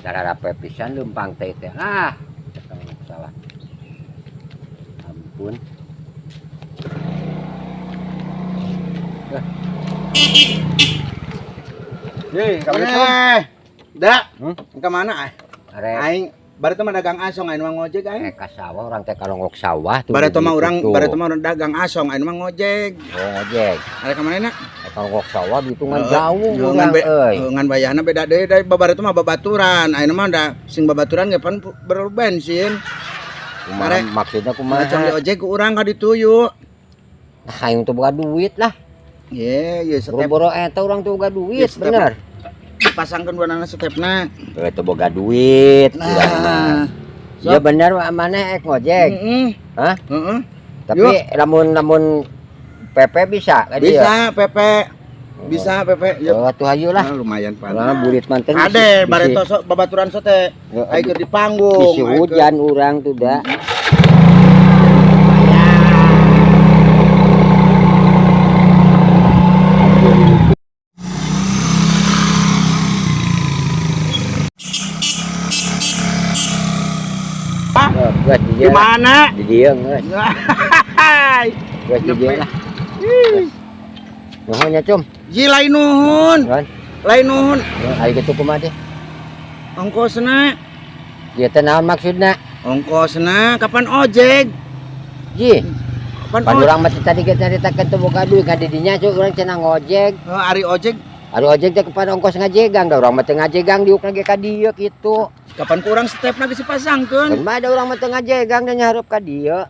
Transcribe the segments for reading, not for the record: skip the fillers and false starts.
Dararape pisan leumpang teh teh. Ah, salah. Ampun. Hei, Eh, da, Hmm? ke mana ah? Arek Aing baru mah dagang asong, aing mah ngojek aing. ka sawah urang teh kalongok sawah tuh. Baru mah urang, Tuh. baru mah urang dagang asong, aing mah ngojek. Oh, ngojek. Arek ka mana na? Kalongok sawah gitu ngan jauh Ngan urang euy. Ngan bayarna beda deui dari babareto mah babaturan. Aing mah da sing babaturan ge pan perlu bensin. Kumaha Arek. maksudna kumaha? Macam di ojek ku urang ka ditu yuk. Nah, aing tuh boga duit lah. Ye, ye step Boro-boro eta urang tuh boga duit, Ye, step. bener. Pasangkeun dua stepna. Teu boga duit urang mah. Nah. Ya bener maneh ek ngojek. Heeh. Hah? Heeh. Tapi lamun lamun PP bisa ka dieu? Bisa PP. Bisa PP. Yuk. Oh, atuh hayu lah. Nah, lumayan pan. Urang burit manten. Ade, bareto sok babaturan sok teh. Aing keur di panggung. Bisi hujan urang tuh da. Oh, geus di Di dieu lah. mana? Di dieu geus. Geus di dieu lah. Nuhun nya, Cum. Ji lain nuhun. Nuhun. Lain nuhun. Ayo kitu kumaha teh? Ongkosna. Ieu teh naon maksudna? Ongkosna kapan ojek? Ji, Kapan pan ojek? urang mah teh tadi geus nyaritakeun teu boga duit ka di dinya cuk urang cenah ngojek. Oh, ari ojek Ari ojek teh kepada ongkos ngajegang da urang mah teu ngajegang diukna ge ka dieu kitu. kapan kurang stepna geus dipasangkeun? Kan mah da urang mah teu ngajegang da nyahareup ka dieu.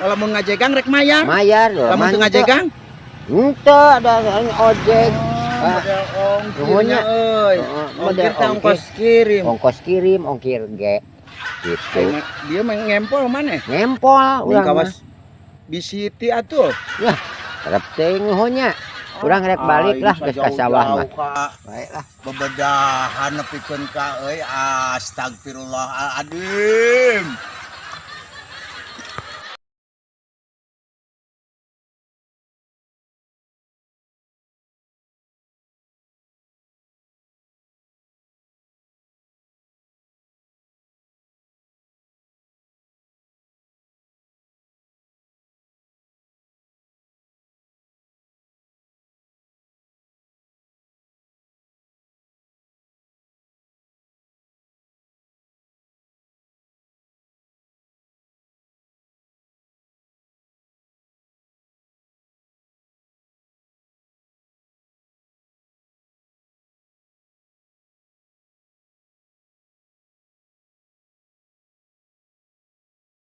Lamun ngajegang rek mayar. Mayar urang Lamun mah teu ngajegang? Henteu da ojek. Oh, Ah. model ongkirnya Nuhunnya. euy. Heeh, Ongkir model teh ongkos kirim. Ongkos kirim, ongkir ge. Gitu. Aing mah- Dia mah ngempol mana? Ngempol Urang urang mah. kawas di city atuh. Harap teuing nuhunnya. Urang rek balik lah geus ka sawah mah. Baiklah. Bebedahan nepikeun ka euy, astagfirullahaladzim.